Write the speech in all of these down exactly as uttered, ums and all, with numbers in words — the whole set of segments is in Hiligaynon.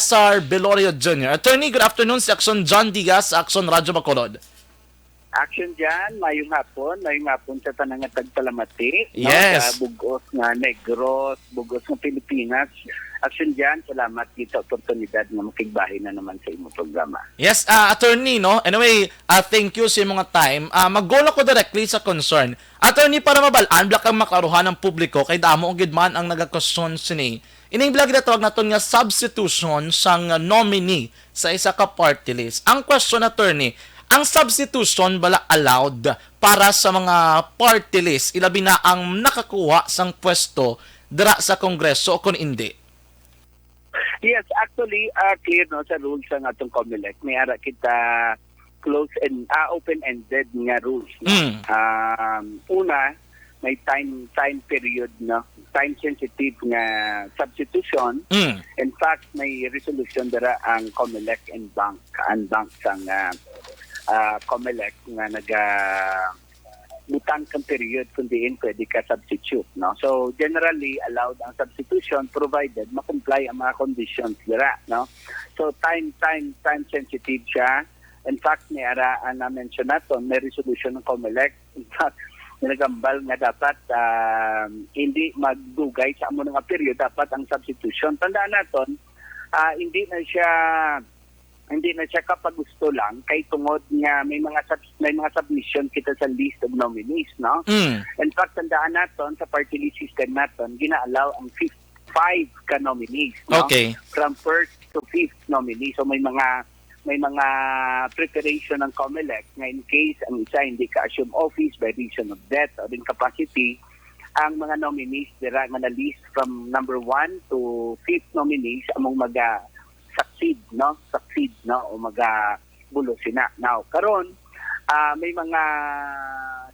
Cesar Belorio Junior. Attorney, good afternoon. Si Action John Diaz, Action Radyo Bacolod. Action John, mayong hapon, mayong hapon sa tanang nga tagpalamati, no, Yes. Sa bugos nga Negros, bugos nga Pilipinas. Action John, salamat kita oportunidad nga makigbahin na naman sa imong programa. Yes, ah, attorney, no? Anyway, ah, thank you sa imong time. Ah, mag-go na ko directly sa concern. Attorney, para mabal-an, bala kang maklaruhan ang publiko, kay damo gid man ang nagakwestiyon sini. Ining bala ginatawag naton nga substitution sang nominee sa isa ka party list. Ang question, attorney, ang substitution bala allowed para sa mga party list, ilabi na ang nakakuha sang pwesto dira sa Kongreso o kon indi? Yes, actually, ah, clear, no, sa rules sang atong Comelec. May ara kita close and ah, open-ended nga rules, no? Mm. Um, una, may time time period, no, time sensitive nga substitution. Mm. In fact, may resolution dira ang Comelec and Bank, ang Bank sang ah, ah, Comelec nga naga butang kang period kung diin pwede ka substitute, no? So, generally, allowed ang substitution provided ma-comply ang mga conditions dira, no? So, time time time sensitive siya. In fact, may ara ang na-mention naton, may resolution ng Comelec. In fact, nagambal nga dapat ah, hindi magdugay sa amo nga period, dapat ang substitution. Tandaan naton, ah, hindi na siya hindi na siya kapagusto lang kay tungod nga may mga sub- may mga submission kita sa list of nominees, no? Mm. In fact, tandaan naton sa party list system naton, gina-allow ang fifth, five ka nominees, no? Okay. From first to fifth nominee. So may mga may mga preparation ng Comelec nga in case ang isa hindi ka-assume office by reason of death or incapacity, ang mga nominees dira nga na-list from number one to fifth nominees among maga-succeed, no? Succeed, no? O maga-bulos sina. Now, karon, ah, may mga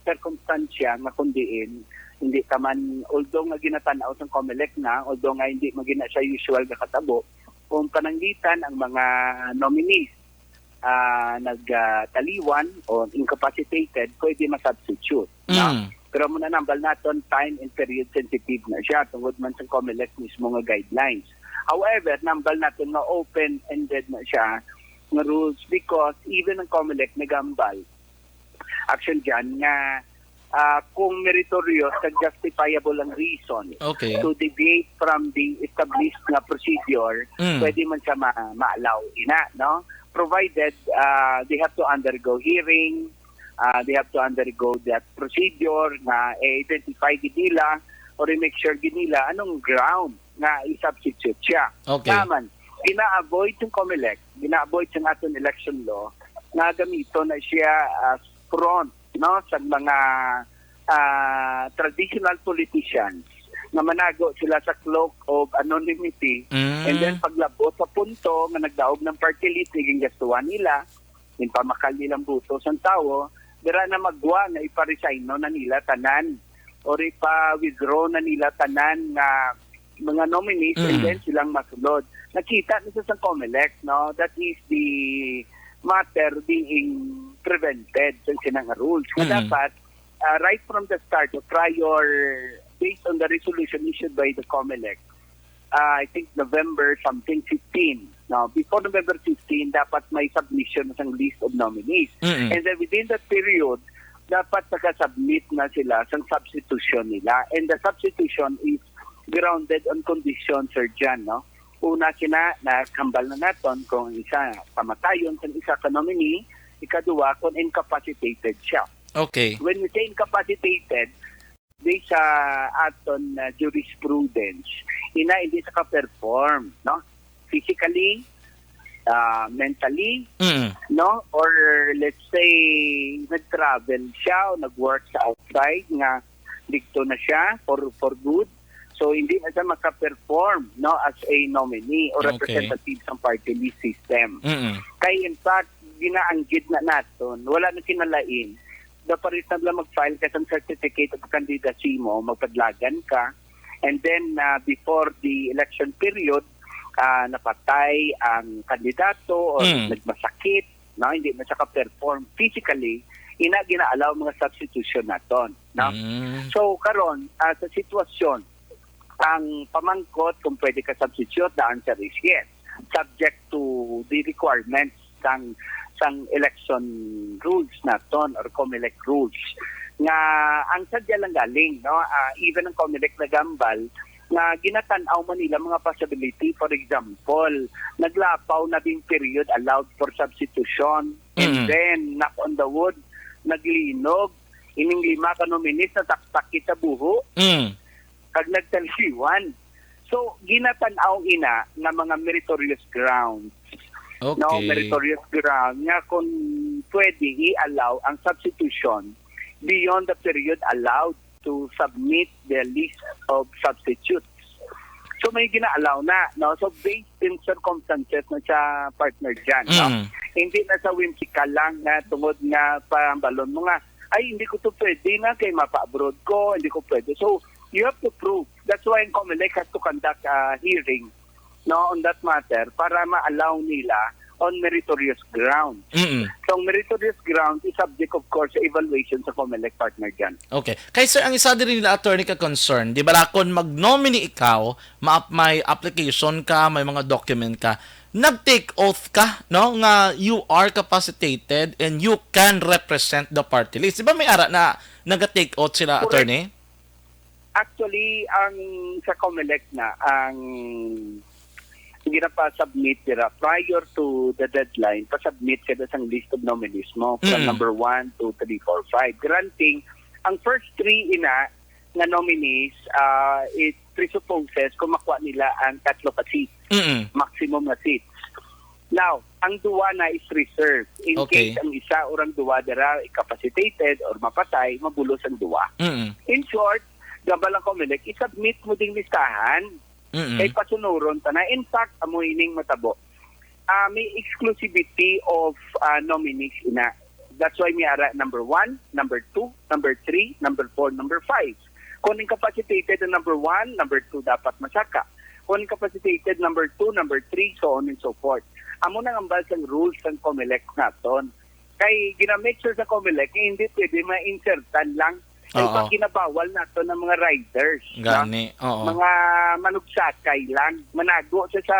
sirkumstansya nga kung diin, hindi ka man, although nga ginatan-aw sang Comelec na, although nga hindi man gina siya usual nga katabo, kung pananglitan ang mga nominees ah, nagtaliwan o incapacitated, pwede ma-substitute, no? Mm. Pero muna nambal naton, time and period sensitive na siya tungod man sa Comelec mismo nga guidelines. However, nambal naton nga open-ended na siya nga rules because even ang Comelec nagambal, Action John, nga ah, kung meritorious kag justifiable ang reason Okay. to deviate from the established nga procedure, Mm. pwede man siya ma- ma-allow ina, no? Provided ah, they have to undergo hearing, ah, they have to undergo that procedure nga i-identify gid nila or i-make sure gid nila anong ground nga i-substitute siya. Okay. Naman, gina-avoid yung Comelec, gina-avoid yung aton election law nga gamiton na siya as front, no, sa mga ah, traditional politicians nga manago sila sa cloak of anonymity, Mm. And then paglabot sa punto nga nagdaog ng party list, naging gastuhan nila, yung pamakal nilang buto sa tawo, dira na magwa nga ipa-resign, no, na nila tanan or ipa-withdraw na nila tanan nga mga nominees, and Mm. then silang masulod. Nakita na sa Comelec, no, that is the matter being prevented sa sinang rules. Nga Mm. dapat, ah, right from the start, o prior, based on the resolution issued by the Comelec, ah, I think November something, fifteen. No, before November fifteen, dapat may submission sa list of nominees. Mm-mm. And then within that period, dapat nakasubmit na sila sa substitution nila. And the substitution is grounded on conditions, Sir John, no? Una sina, nakambal na naton kung ang isa, pamatayon sa isa ka nominee, ikaduha, kung incapacitated siya. Okay. When we say incapacitated, based sa aton uh, jurisprudence, ina hindi sa ka-perform, no? Physically, uh, mentally, Mm. no? Or let's say, nag-travel siya o nag-work sa outside nga dito na siya for for good. So, hindi na siya maka-perform, no, as a nominee or Okay. Representative sa party list system. Mm. Kay in fact, ginaanggid na naton, wala na kinalain. Dapat na lang mag-file ka sa certificate of candidacy mo, magpadlagan ka. And then, uh, before the election period, uh, napatay ang kandidato or Mm. nagmasakit, no, hindi na siya ka-perform physically, ina gina-allow mga substitution naton, no? Mm. So karon, ah, sa sitwasyon, ang pamangkot kung pwede ka substitute, the answer is yes. subject to the requirements sang sang election rules naton or COMELEC rules, nga ang sadya lang galing, no, ah, even ang COMELEC nagambal nga ginatan-aw man nila mga possibility. For example, naglapaw na ding period allowed for substitution, and Mm. then, knock on the wood, naglinog, ining lima ka nominees nataktak kita buho Mm. kag nagtaliwan. So, ginatan-aw ina nga mga meritorious grounds. No, Okay. Meritorious ground nga kung pwede i-allow ang substitution beyond the period allowed to submit the list of substitutes. So, may gina-allow na, no? So, based in circumstances na siya, partner dyan, no? Mm. Hindi na sa whimsical lang na tungod nga pahambalon mo nga, "Ay, hindi ko to pwede na kay mapa-abroad ko, hindi ko pwede." So, you have to prove. That's why ang COMELEC has to conduct a hearing, no, on that matter para ma-allow nila on meritorious grounds. Mm-mm. So, ang meritorious grounds is subject, of course, sa evaluation sa COMELEC, partner dyan. Okay. Kay sir, ang isa diri nila, attorney, ka concern, di ba, kon mag-nominee ikaw, ma- may application ka, may mga document ka, nag-take oath ka, no, nga you are capacitated and you can represent the party list. Di ba may ara na nag-take oath sila, Correct. Attorney? Actually, ang sa COMELEC na, ang ginapa-submit dira prior to the deadline, pa-submit sila sang list of nominees mo from Mm. number one, two, three, four, five. Granting, ang first three ina nga nominees, ah, it presupposes kung makuha nila ang tatlo ka seats, Mm-mm. maximum nga seats. Now, ang duwa na is reserved in Okay. case ang isa or ang duwa dira incapacitated or mapatay, mabulos ang duwa. Mm-mm. In short, gabal ang COMELEC, i-submit mo ding listahan Mm-mm. kay pasunuron ta na. In fact, amo ining matabo. Ah, may exclusivity of, ah, nominees ina. That's why may ara number one, number two, number three, number four, number five. Kung incapacitated ang number one, number two dapat masaka. Kung incapacitated number two, number three, so on and so forth. Amo nang ambal sang rules sang COMELEC naton. Kay gina-make sure sa COMELEC nga hindi pwede ma-insertan lang. Ay Oo. Pag ginabawal nato ng mga riders, no? Gani, oo. Mga manugsakay lang. Manago siya sa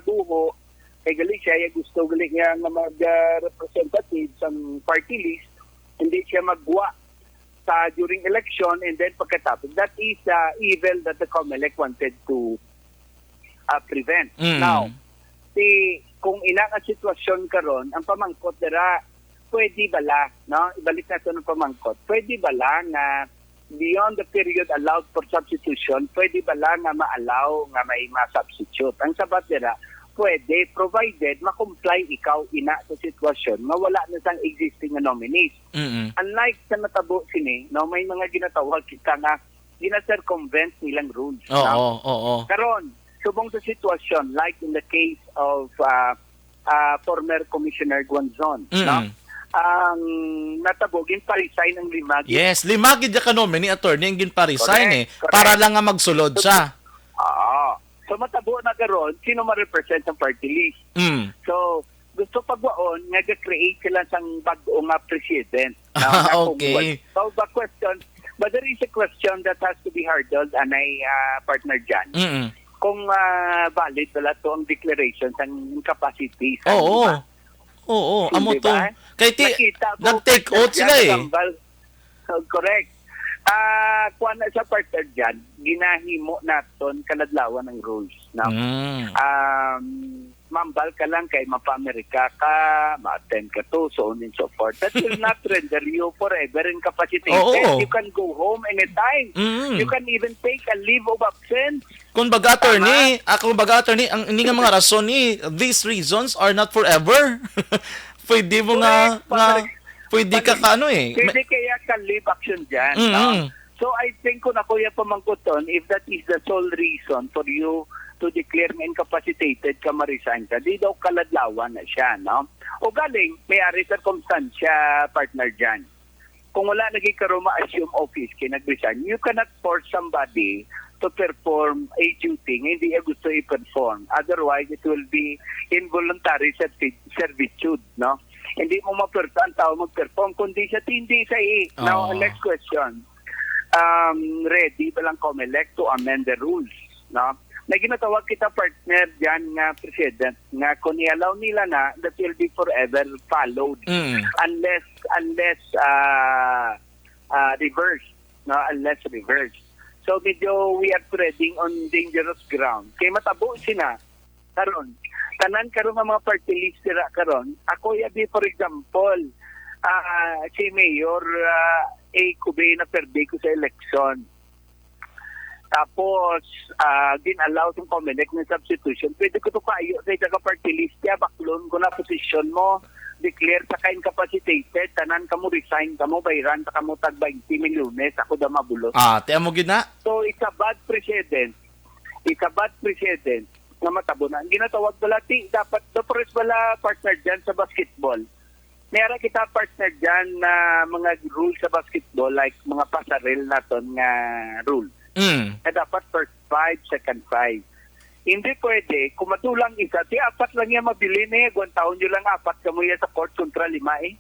buho. Kay gali siya, ya gusto gali niya nga mag, ah, representative sa party list. Hindi siya magwa sa during election and then pagkatapos. That is, ah, evil that the COMELEC wanted to, ah, prevent. Mm. Now, si, kung ina nga sitwasyon karon, ang pamangkot dira, pwede bala, no? Ibalik nato ang pamangkot. Pwede bala nga beyond the period allowed for substitution, pwede bala nga ma-allow nga may ma-substitute? Ang sabat dira, pwede, provided ma-comply ikaw ina sa sitwasyon nga wala na sang existing nga nominees. Mm-mm. Unlike sa natabo sini, no, may mga ginatawag kita nga gina-circumvent nilang rules, Oo, no? Oo. Karon, subong sa sitwasyon, like in the case of, ah, ah, former Commissioner Guanzon, Mm. no? Ang natabo, ginpa-resign ang lima. Yes, lima gid ka nominee, attorney, ang ginpa-resign Correct, eh. Correct. Para lang nga magsulod siya. Oo. So, matabo na karon, sino ma-represent ang party list? Mm. So, gusto pagwaon nga ga-create sila sang bag-o nga precedent. Now, na kung Okay. wal-, so, the question, but there is a question that has to be hurdled, anay, ah, partner Jan. Mm-mm. Kung, ah, valid wala to ang declaration sang capacity sa Oo. lima. Oo, amo Di to. ba? Kay ti-, Nakita mo, nag-take out sila eh. Nagambal. So, correct. Ah, kuwan na sa partner Jan, ginahimo naton kaladlawan ang rules, no? Mm. Um, mambal ka lang kay mapa-Amerika ka, ma-attend ka to, so on and so forth. That will not render you forever incapacitated. Oo. You can go home anytime. Mm. You can even take a leave of absence. Kung baga, Tama? attorney, ah, kung baga, attorney, ang ini nga mga rason ni, these reasons are not forever. Pwede mo nga, Correct, nga, correct. pwede ka Pag-, ka ano eh. Pwede kaya ka leave action dyan, Mm, no? mm. So, I think kung ako yung pamangkuton, if that is the sole reason for you to declare nga incapacitated ka, ma-resign ka, di daw kaladlawan na siya, no? O galing, may ari circumstansya, partner dyan. Kung wala lagi karon ma-assume office kay nag-resign, you cannot force somebody to perform a duty nga hindi niya gusto i-perform. Otherwise, it will be involuntary servi-, servitude, no? Hindi mo mapersa ang tao mag-perform, kundi siya, hindi siya i-, now, Oo. next question. Um, ready ba lang COMELEC to amend the rules, no? May ginatawag kita, partner, dyan nga precedent, nga kung i-allow nila na, that will be forever followed. Mm. Unless, unless, ah, ah, reverse, no? Unless reverse. So, medyo we are treading on dangerous ground. Kay matabo sina karon. Tanan karon nga mga party list dira karon. Ako, yabi, for example, ah, si Mayor, ah, A. Cubey, naperde ko sa eleksyon. Tapos, ah, gin-allow sang Comelec ng substitution. Pwede ko to kayo sa isa ka party list, kaya baklon ko na posisyon mo. Declare sa ka incapacitated, tanan kamo resign kamo, bayran ta kamo tag twenty milyones, ako da mabulos. Ah, ti amo gid na. So, it's a bad precedent. It's a bad precedent nga matabo na. Ang ginatawag bala, ti, dapat, the first bala, partner, dyan sa basketball. May ara kita, partner, dyan na mga rules sa basketball, like mga pasarel naton nga rule. Mm. Na dapat first five, second five. Hindi pwede, kung madulang isa, ti apat lang yan mabilin eh, agwantahon nyo lang apat kamo yan sa court kontra lima eh.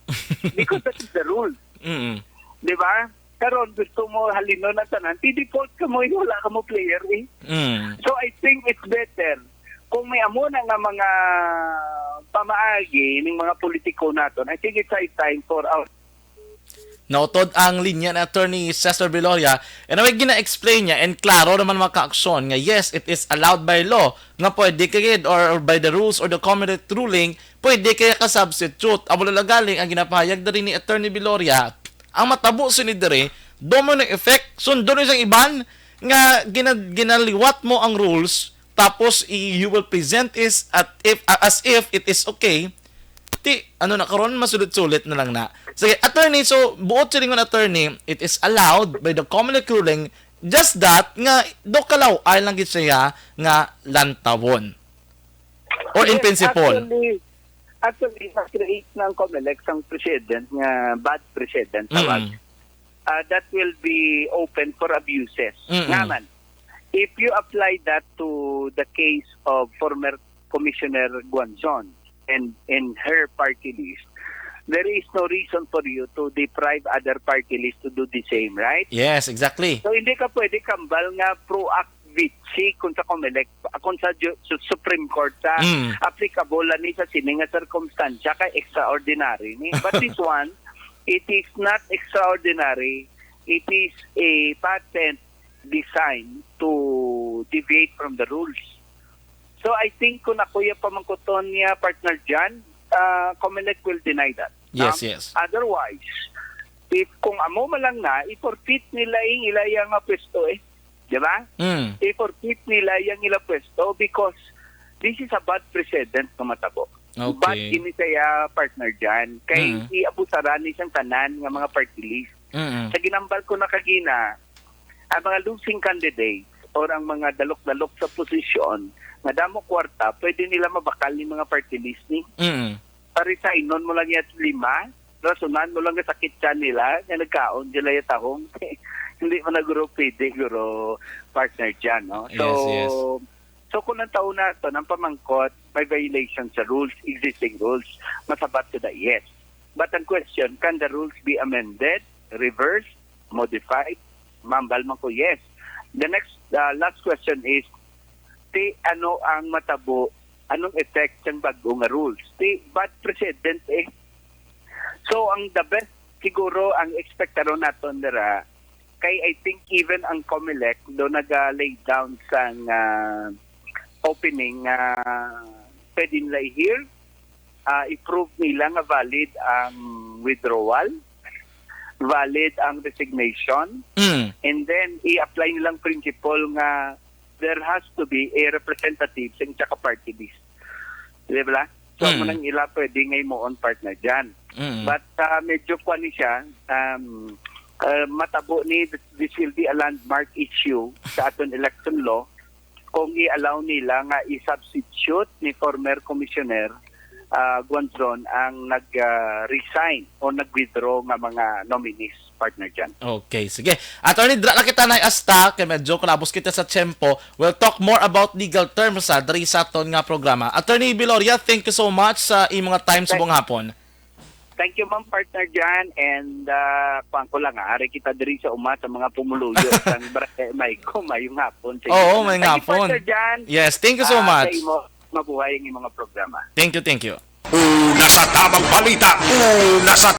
Because that is the rule. Mm. Di ba? Karon gusto mo halinon ang tanan, ti default kamo eh, wala kamo player eh. Mm. So I think it's better kung may amo na nga mga pamaagi ning mga politiko naton. I think it's high time for our Nautod ang linya ni Attorney Cesar Viloria, and away gina-explain niya, and klaro naman mga kaaksyon nga yes, it is allowed by law, nga pwede ka gid, or, or by the rules or the Comelec ruling, pwede kaya ka substitute. Amo na lang galing ang ginapahayag diri ni Attorney Viloria, ang matabo sini diri, domino effect, sundon isang iban nga gina-, ginaliwat mo ang rules, tapos i-, you will present is at if, as if it is okay, ti, ano na, karon masulit-sulit na lang na. Sige, attorney, so, buot silingon, attorney, it is allowed by the Comelec ruling, just that, nga, do kalaw-ay lang gid siya nga lantawon. Or in Yes, principle. Actually, actually, na-create ng Comelec sang precedent nga bad precedent tawag. Mm. Ah, that will be open for abuses. Mm-mm. Nga man, if you apply that to the case of former Commissioner Guanzon and, and her party list, there is no reason for you to deprive other party list to do the same, right? Yes, exactly. So, hindi ka pwede kambal nga pro ac vice kung sa Comelec, kung sa ju-, su-, Supreme Court, sa Mm. applicable ani sa sini nga sirkumstansya kay extraordinary ni. But this one, it is not extraordinary. It is a patent designed to deviate from the rules. So I think kung ako yung pamangkuton niya, partner Jan, ah, Comelec will deny that. Yes, Um, yes. Otherwise, if kung amo man lang na, i-forfeit nila yung ilaya nga pwesto eh. Di ba? Mm. I-forfeit nila yung ila pwesto because this is a bad precedent nga matabo. Okay. Bad ini saya, partner Jan. Kay Mm. i-abusaran ni siyang tanan nga mga party list. Mm. Sa ginambal ko na kagina, ang mga losing candidates or ang mga dalok-dalok sa posisyon nga damo kwarta, pwede nila mabakal ni mga party list ni. Mm. Paresignon mo lang yan lima, rasunan mo lang nga sakit siya nila, nga nagkaon sila yung tahong. Hindi mo na guro pwede, guro partner dyan, no? So, Yes, yes. so kung ang tao na ito, ng pamangkot, may violation sa rules, existing rules, masabat ko na yes. But ang question, can the rules be amended, reversed, modified? Mambal man ko, yes. The next, uh, last question is, ti ano ang matabo, anong effect sang bag-o nga rules? Ti bad precedent eh. So, ang the best siguro ang ekspektaron naton dira, kay I think even ang Comelec do naga-lay down sang, ah, opening nga pwede nila i-hear, ah, i-prove nila nga valid ang withdrawal, valid ang resignation, Mm. and then i-apply nilang principle nga there has to be a representative sa isa ka party list. Di ba? So, Mm. amo nang ila pwede nga himuon, partner, dyan. Mm. But, ah, medyo kuwan ni siya, um, ah, matabo ni, this will be a landmark issue sa aton election law kung i-allow nila nga i-substitute ni former Commissioner, ah, Guanzon ang nag, ah, resign o nag-withdraw nga mga nominees, partner, dyan. Okay, sige. Attorney, dira na kita na asta, kay medyo kalabos kita sa tiyempo. We'll talk more about legal terms, ah, diri sa aton nga programa. Attorney Viloria, thank you so much sa imong time subong hapon. Thank you, ma'am, partner Jan, and uh, kuwan ko lang, ah, ari kita diri sa uma sa mga pumuluyo sang Barangay Mayko. Mayong hapon sa inyo. Oo, Thank mayong you, hapon. Partner Jan. Yes, thank you so Ah, much. Sa imo, mabuhay ang imong mga programa. Thank you, thank you. Una sa tamang balita, una sa